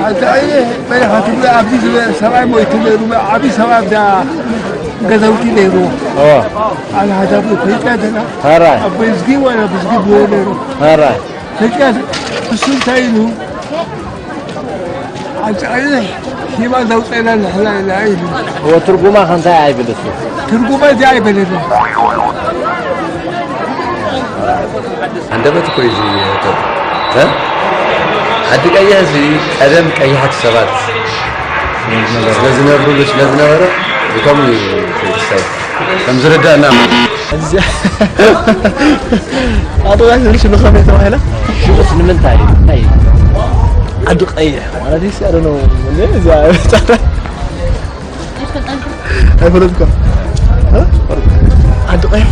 ኣንተ ኣየ በረኻ ትብሎ ኣብዚ ዝበ-፣ ሰብኣይ ሞይቱ ነይሩ፣ ዓብዪ ሰብ ኣብዛ ገዛውቲ ነይሩ። ኣነ ሓዳብ ኮይንካ ዘላ ኣራይ። ኣብ በዝጊ ወላ ብዝጊ ብዎ ነይሩ። ኣራይ። ፈቂያ እሱ እንታይ ኢሉ? ኣንተ ኣየ ሂባ ዘውፀና ንሕና ኢና ኢሉ። እዎ፣ ትርጉማ ከ እንታይ ኣይብል እሱ? ትርጉማ እዚኣ ኣይበለና። ኣንደበት እኮ እዩ እዚ፣ እ? ዓዲ ቀይሕ እዚ ቀደም ቀያሕቲ ሰባት ስለ ዝነብሩሉ ስለ ዝነበረ ብከምኡ እዩ ክስታይ ከም ዝርዳእና ማለት እዩ። እዚ ኣቶ ጋሽ ዝብል ሽም ከመይ ተባሂላ? ሽሙስ ንምንታይ እዩ? እንታይ እዩ? ዓዲ ቀይሕ ማለት እዩ። I don't know። እዚ ኣይፈለጥኳ። እ? ዓዲ ቀይሕ።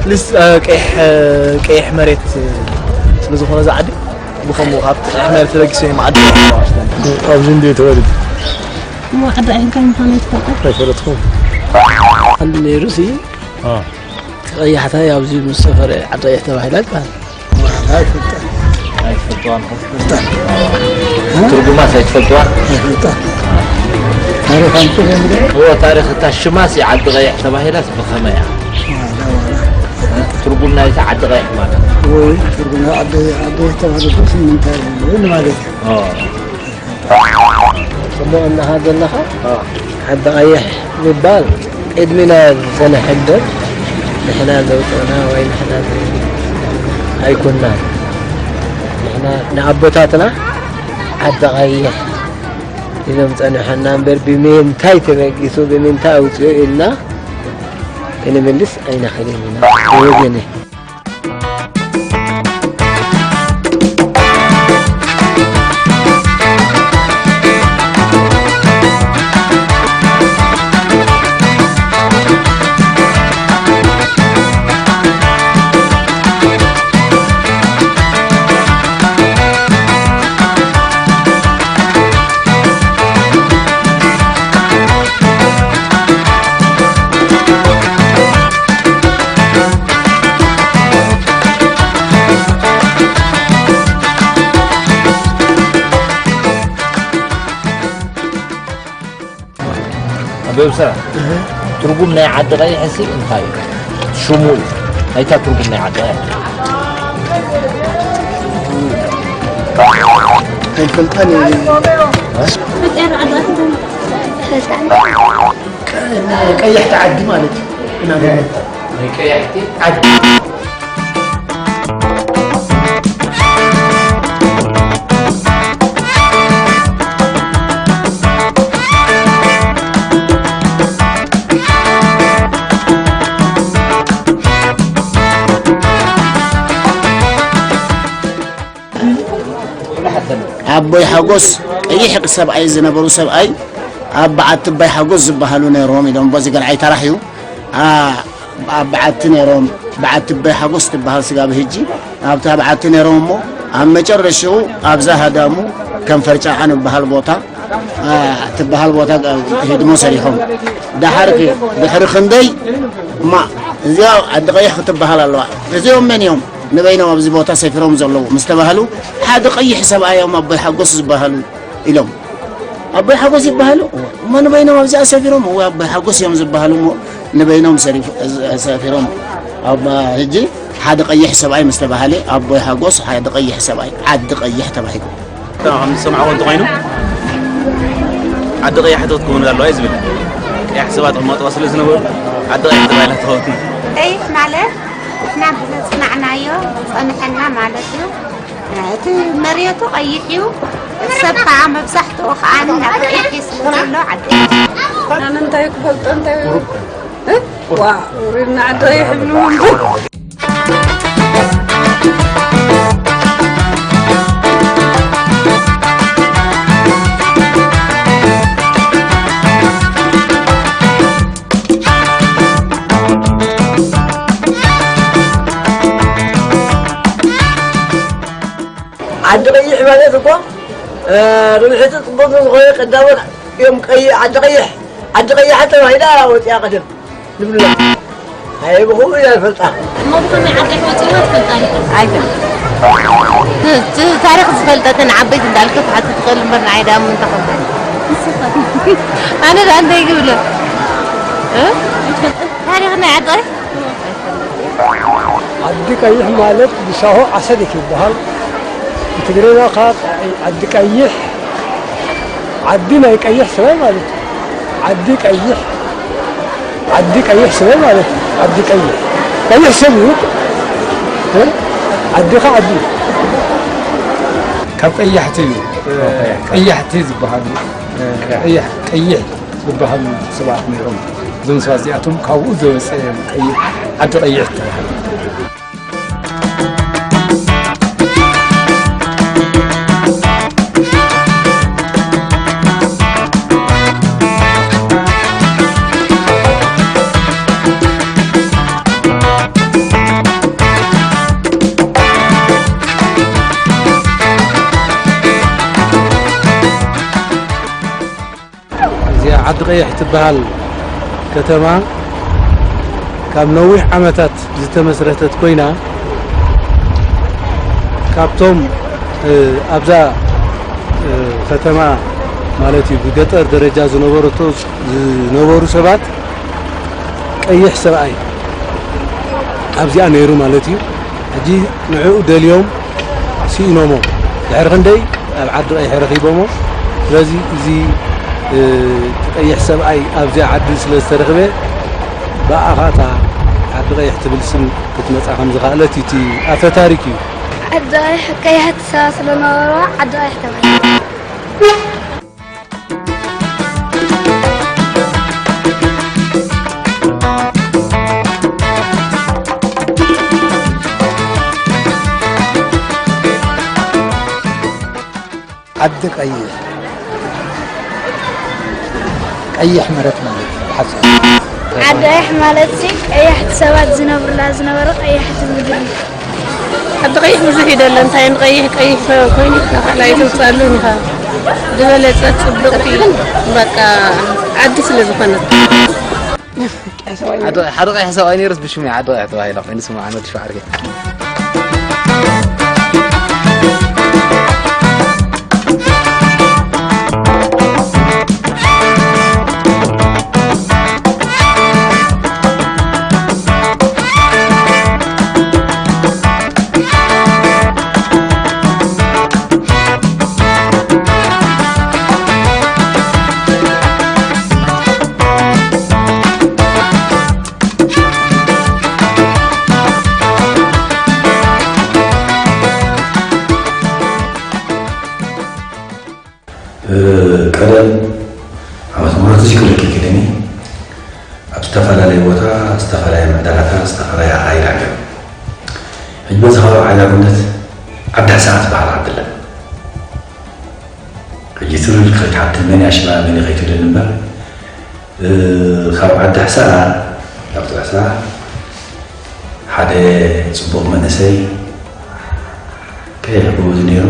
ፕሊስ፣ እ፣ ቀይሕ፣ እ፣ ቀይሕ መሬት፣ እ፣ ስለ ዝኾነ እዛ ዓዲ፣ ብኸምኡ ካብ ቀይሕ መሬት ተበጊሱ እዮም ዓዲ ቀይሕ። ኣብዚ እንድየ ተወሊደ። እሞ ዓዲ ቀይሕ እንታይ ምዃኑ ኣይትፈልጦ? ኣይፈለጥኩ። ኣሉ ነይሩ ሲ፣ አ። እቲ ቀያሕታይ ኣብዚ ምስ ሰፈረ ዓዲ ቀይሕ ተባሂላ ይበሃል። ኣይፈልጣን። ኣይፈልጥዋን። ትርጉማስ ኣይትፈልጥዋን? ኣይፈልጣን። ታሪኽ ኣምፅእ። እዎ፣ ታሪኽ እታ ሽማስ ዓዲ ቀይሕ ተባሂላስ ብኸመይ እያ? ዋላ፣ ዋላ። ትርጉም ናይታ ዓዲ ቀይሕ ማለት? ወይ፣ ትርጉም ናይ ዓዲ፣ ዓዲ ቀይሕ ተባሂሉ ንምንታይ እዩ ማለት እዩ? ኦ። ጽቡቕ እንዲኻ ዘለኻ? ዓዲ ቀይሕ ምባል ቅድሚና ዝጸንሐ እምበር፣ ንሕና ዘውጸእና ወይ ንሕና ኣይኮንናን። ንሕና ንኣቦታትና ዓዲ ቀይሕ ኢሎም ጸኒሖና እምበር፣ ብምንታይ ተበጊሱ፣ ብምንታይ ኣውጽኡ ኢልና ክንምልስ ኣይንኽእልን ኢና። ብወገነይ። ኣበብሳ፣ እህ። ትርጉም ናይ ዓዲ ቀይሕሲ እንታይ እዩ? ሽሙ እዩ። ናይታ ትርጉም ናይ ዓዲ ቀይሕ። ኣይፈልጣን እየ። እ? ቀ-፣ ቀያሕቲ ዓዲ ማለት እዩ። ናይ ቀያሕቲ ዓዲ። ኣቦይ ሓጎስ ቀይሕ ሰብኣይ ዝነበሩ ሰብኣይ ኣብ በዓቲ ኣባይ ሓጎስ ዝበሃሉ ነይሮም ኢሎም። በዚ ገርዓይ ተራሕ እዩ። ኣ-፣ ኣብ በዓቲ ነይሮም፣ በዓቲ ኣባይ ሓጎስ ትበሃል ስጋብ ሕጂ ኣብታ በዓቲ ነይሮም እሞ ኣብ መጨረሽኡ ኣብዛ ሃዳሙ ከም ፈርጫ ኣን ዝበሃል ቦታ፣ ኣ፣ ትበሃል ቦታ ሂድሞ ሰሪሖም። ደሓር ድሕሪ ክንደይ እማ እዚኣ ዓዲ ቀይሕ ክትበሃል ኣለዋ። እዚኦም መን እዮም ንበይኖም ኣብዚ ቦታ ሰፊሮም ዘለዉ ምስ ተባህሉ፣ ሓደ ቀይሕ ሰብኣይ እዮም ኣቦይ ሓጎስ ዝበሃሉ ኢሎም። ኣቦይ ሓጎስ ይበሃሉ? እሞ ንበይኖም ኣብዚኣ ሰፊሮም? እወ፣ ኣቦይ ሓጎስ እዮም ዝበሃሉ እሞ ንበይኖም ሰሪፍ-፣ ሰፊሮም። ኣብ ሕጂ ሓደ ቀይሕ ሰብኣይ ምስ ተባሃለ፣ ኣቦይ ሓጎስ ሓደ ቀይሕ ሰብኣይ፣ ዓዲ ቀይሕ ተባሂሉ። ከም ዝሰማዕዎ እንተኾይኑ፣ ዓዲ ቀያሕቲ ክትከውን ኣለዋ እዩ ዝብል። ቀያሕ ሰባት ኣብ መጥዋ ስለ ዝነበሩ፣ ዓዲ ቀያሕ ተባሂላ ትኸውን። ቀይሕ ማለት ንሕና ብዘጽናዕናዮ ዝጸንሐና ማለት እዩ። እቲ መሬቱ ቀይሕ እዩ። እቲ ሰብ ከዓ መብዛሕትኡ ከዓ ናብ ቀይሕ እዩ ስለ ዘሎ ዓዲ። ኣነ እንታይ ክፈልጦ እንታይ እ? ዋ፣ ውሪድና ዓዲ ቀይሕ ይብልዎ እምበር። ዓዲ ቀይሕ ማለት እኮ፣ እ፣ ርብሒቱ ጽቡቕ ዝኾነ ቀዳሞት እዮም ቀይ-፣ ዓዲ ቀይሕ፣ ዓዲ ቀያሕ ተባሂላ ወፂኣ ቀደም ንብላ። ኣይ፣ ብኸምኡ ኢና ንፈልጣ። እሞ ብኸመይ ዓዲ ቀይሕ ወፂእዋ ትፈልጣ ዲኻ? ኣይፈልጥን። ት-፣ ት-፣ ታሪኽ ዝፈልጠትን ዓበይቲ እንዳልከ ክትሓቱ ትኽእል እምበር ንዓይ ዳኣ ምን ተኸበል። ኣነ ዳኣ እንታይ ክብሎ? እ? ታሪኽ ናይ ዓዲ ዓዲ ቀይሕ ማለት ብሳሆ ዓሰብ ይበሃል። ብትግርኛ ከዓ ዓዲ ቀይሕ፣ ዓዲ ናይ ቀይሕ ሰማይ ማለት እዩ። ዓዲ ቀይሕ፣ ዓዲ ቀይሕ ሰማይ ማለት እዩ። ዓዲ ቀይሕ፣ ቀይሕ ሰብ እዩ። እ? ዓዲ ከዓ ዓዲ እዩ። ካብ ቀያሕቲ እዩ። ቀያሕቲ ዝበሃሉ፣ ቀያሕ-፣ ቀይሕ ዝበሃሉ ሰባት ነይሮም። እዞም ሰባት እዚኣቶም ካብኡ ዝወፀ እዮም። ቀይሕ፣ ዓዲ ቀይሕ ተባሂሉ። እዚኣ ዓዲ ቀይሕ ትበሃል ከተማ ካብ ነዊሕ ዓመታት ዝተመስረተት ኮይና፣ ካብቶም፣ እ፣ ኣብዛ፣ እ፣ ከተማ ማለት እዩ ብገጠር ደረጃ ዝነበረቶ፣ ዝነበሩ ሰባት ቀይሕ ሰብኣይ ኣብዚኣ ነይሩ ማለት እዩ። ሕጂ ንዕኡ ደልዮም ስኢኖሞ። ድሕሪ ክንደይ ኣብ ዓዲ ቀይሕ ረኺቦሞ። ስለዚ እዚ፣ እ፣ እቲ ቀይሕ ሰብኣይ ኣብዚኣ ዓዲ ስለ ዝተረኽበ ብኣኻ እታ ዓዲ ቀይሕ ትብል ስም ክትመጻ ከም ዝኸኣለት እዩ እቲ ኣፈ ታሪክ እዩ። ዓዲ ቀይሕ ቀያሕቲ ሰባት ስለነበርዋ ዓዲ ቀይሕ ተባሂላ። ዓዲ ቀይሕ፣ ቀይሕ መሬት ማለት እዩ ብሓፂሩ። ዓዲ ቀይሕ ማለት ሲ ቀያሕቲ ሰባት ዝነብሩላ ዝነበሩ ቀያሕቲ ምድሪ። ዓዲ ቀይሕ ብዙሕ እዩ ደሎ። እንታይ ንቀይሕ ቀይሕ ኮይኑ ንኻልኣይ ተውፅኣሉ ኢኻ። ዝበለፀት ፅብቕቲ በቃ ዓዲ ስለ ዝኾነት። ሓደ፣ ሓደ ቀይሕ ሰብኣይ ነይሩስ ብሽሙ እዩ ዓዲ ቀይሕ ተባሂላ ኮይኑ ስሙ ዓመት ሸዓርገ። ቀደም ዓመተ ምሕረት እዚ ክልክ ይክደኒ ኣብ ዝተፈላለየ ቦታ ዝተፈላለየ ዕዳጋታት ዝተፈላለየ ኣኻይዳ ነይሩ። ሕጂ በዚ ከባቢ ዓጋመነት ዓዲ ሕሰኣ ትበሃል ዓዲ ኣላ። ሕጂ ትርር ከይትሓትት መን እያ ሽማ መን እዩ ከይትብለኒ እምበር፣ እ፣ ካብ ዓዲ ሕሰኣ፣ ካብ ጥራሕ ስራሕ ሓደ ጽቡቕ መንእሰይ ቀይሕ ብወዲ ነይሩ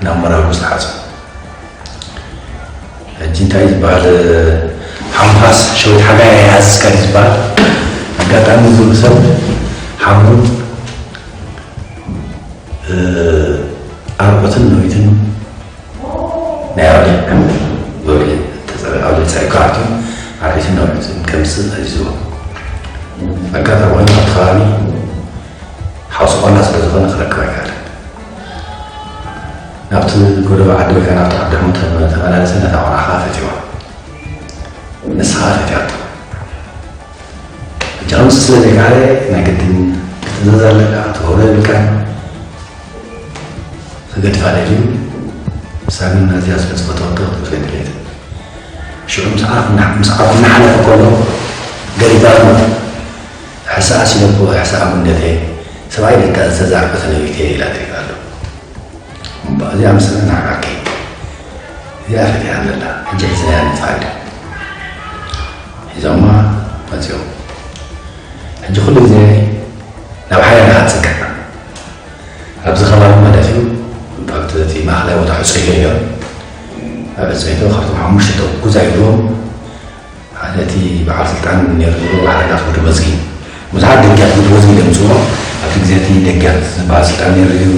ናብ መራጉ ዝተሓጹ። ሕጂ እንታይ ዝበሃል፣ ሓንኳስ ሸዊት ሓጋይ ኣይሃዝስካን እዩ ዝበሃል። ኣጋጣሚ ዝብሉ ሰብ ሓሙን፣ እ፣ ኣርዑትን ነዊትን ናይ ኣውሊዕ፣ ብወግዒ ተጸረ-፣ ኣውሊዕ ጸሪግካ ኣትዩ፣ ኣርዒትን ነዊትን ከምጽእ ኣዚዝዎ። ኣጋጣሚ ኮይኑ ኣብቲ ከባቢ ሓውሲ ቆላ ስለ ዝኾነ ክረክብ ኣይከኣለን። ናብቲ ጎደቦ ዓዲ ወይ ከዓ ናብቲ ዓዲ ሕሙት ተመ-፣ ተመላለሰ ነታ ቆልዓ ከዓ ፈትዋ። ንሳ ከዓ ፈትያቶ። ሕጂ ከምዚ ስለ ዘይከኣለ ናይ ግድን ክትእዘዝ ኣለካ፣ ክትወህቦ የብልካን። ክገድፋ ደልዩ፣ ንሳ ግን ኣዝያ ስለ ዝፈተወቶ ክትገድፍ ደለየት። ሽዑ ምስ ዓርኩ እና-፣ ምስ ዓርኩ እናሓለፈ ከሎ ገሪባቶ፣ ሕሰኣ ሲለኮ፣ ሕሰኣ ጉንደተ፣ ሰብኣይ ደቃ ዝተዛርበ ተነቢተ ኢላ ትሪፋ ኣሎ። እምበኣር እዚኣ ምስላ ንዓኪ። እዚኣ ፈቲሓ ዘላ። ሕጂ ሒዝናያ ንጽሓ ኢሉ። ሒዞማ መጺኦም። ሕጂ ኩሉ ግዜ ናብ ሓያል ኢኻ ትጽግዕ። ኣብዚ ከባቢ ማለት እዩ፣ ኣብቲ እቲ ማእኸላይ ቦታ ሕጹይ ገይሮም፣ ኣብ ዕጽይቶ ካብቶም ሓሙሽተ ተጉዛ ኢሎም፣ ሓደ እቲ በዓል ስልጣን ነይሩ ዝብሎ፣ ሓደ ናት ጉድ ወዝጊ። ብዙሓት ደጊያት ጉድ ወዝጊ ደምፅዎ። ኣብቲ ግዜ እቲ ደጊያት ዝበሃል ስልጣን ነይሩ እዩ።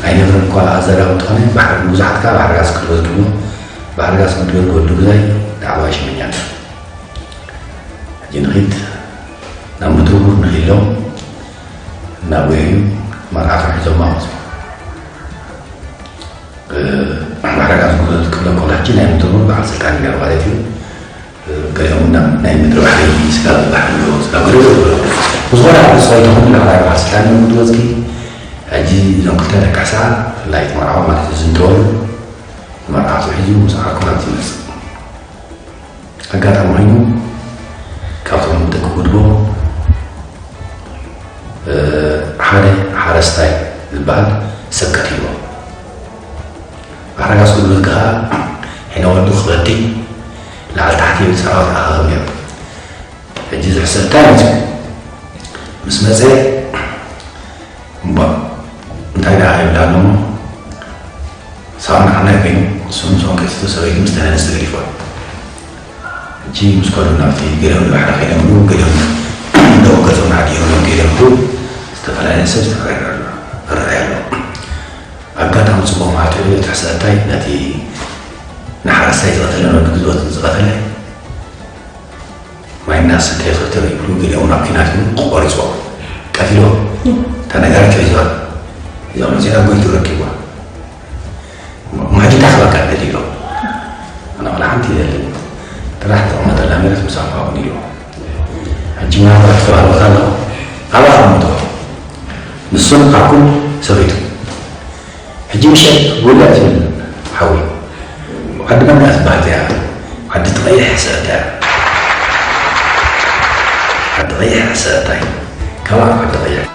ኣይነግርን እኳ ኣዘራዊ እንተኾነ፣ ባሕሪ ብዙሓት ከኣ ባሕሪ ጋስ ክትወስድዎ፣ ባሕሪ ጋስ ክትወስድ ወዲ ግዛይ ዳዕዋ ሽመኛ። ሕጂ ንኺድ ናብ ምድርቡር ንኺሎም፣ እናጎየዩ መርዓቶም ሒዞማ ወፁ። እ፣ ባሕሪ ጋስ ክትወስድ ክብለኩም፣ ሕጂ ናይ ምድርቡር በዓል ስልጣን እዩ ነይሩ ማለት እዩ። ገሊኦም እውን ናይ ምድሪ ባሕሪ፣ ስጋብ ባሕሪ ኣለዎ፣ ስጋብ ገለ ዝበሉ። ብዝኾነ፣ ኣብ ንስኻ ይትኹን፣ ላዕላይ በዓል ስልጣን እዮም ዝወጽኪ። ሕጂ እዞም ክልተ ደቂ ኣስሓ፣ ብፍላይ እቲ መርዓዊ ማለት እዩ፣ ዝንተወሉ፣ ንመርዓቱ ሒዙ ምስ ዓርኩ ናብቲ ይመጽእ። ኣጋጣሚ ኮይኑ፣ ካብቶም ደቂ ጉድቦ፣ እ፣ ሓደ ሓረስታይ ዝበሃል ሰብ ቀቲልዎ። ኣረጋስ ጉልበት ከኣ ሕነ ወዱ ክበዲ ላዕሊ ታሕቲ ይብል ሰራዊት ኣኻኽብ ነይሩ። ሕጂ ዝሕሰብ እንታይ መፅኡ? ምስ መፀ እምባ እንታይ ደኣ ይብላ ኣሎ እሞ፣ ሳዋ ንዓናይ ኮይኑ፣ እሱ ምስኦም ቀቲቱ፣ ሰበይቱ ምስ ተነነስ ተገዲፍዋ። ሕጂ ምስ ከዱ ናብቲ ገሊኦም ንባሕሪ ከይደምሉ፣ ገሊኦም ደው ገጾም ንዓዲ እዮም ከይደምሉ፣ ዝተፈላለየ ሰብ ዝተፈላለየ ኣሎ፣ ይረኣይ ኣሎ። ኣጋጣሚ ጽቡቕ መዓልቲ ውዒሉ፣ እቲ ሕሰ እንታይ ነቲ ንሓረስታይ ዝቐተለ፣ ነወዲ ግዝወት ዝቐተለ፣ ማይ እናሰተየ ክልተ ይብሉ፣ ገሊኦም ናብ ኲናት ይብሉ፣ ቆሪጽዎ፣ ቀቲልዎ። እታ ነጋሪት ሒዝዋ፣ እዚኦም እዚኣ ጎይቱ ረኪብዋ። ማጅዳ ክበካ ደሊሎ። ኣነ ወላ ሓንቲ የለን። ጥራሕ ተቐመጠላ መሬት ምሳኹ ኣብኡ ኢልዎ። ሕጂ ምናልባት ትበሃል ቦታ ኣሎ። ኣብኣ ኣቐምጥዎ። ንሱን ኣኩል ሰበይቱ። ሕጂ ምሸት ጉልዕ ትብል ሓዊ። ዓዲ መን እያ ትበሃል እዚኣ? ዓዲ እቲ ቀይሕ ሰብእታ እያ። ዓዲ ቀይሕ ሰብእታ እዩ። ከባቢ ዓዲ ቀይሕ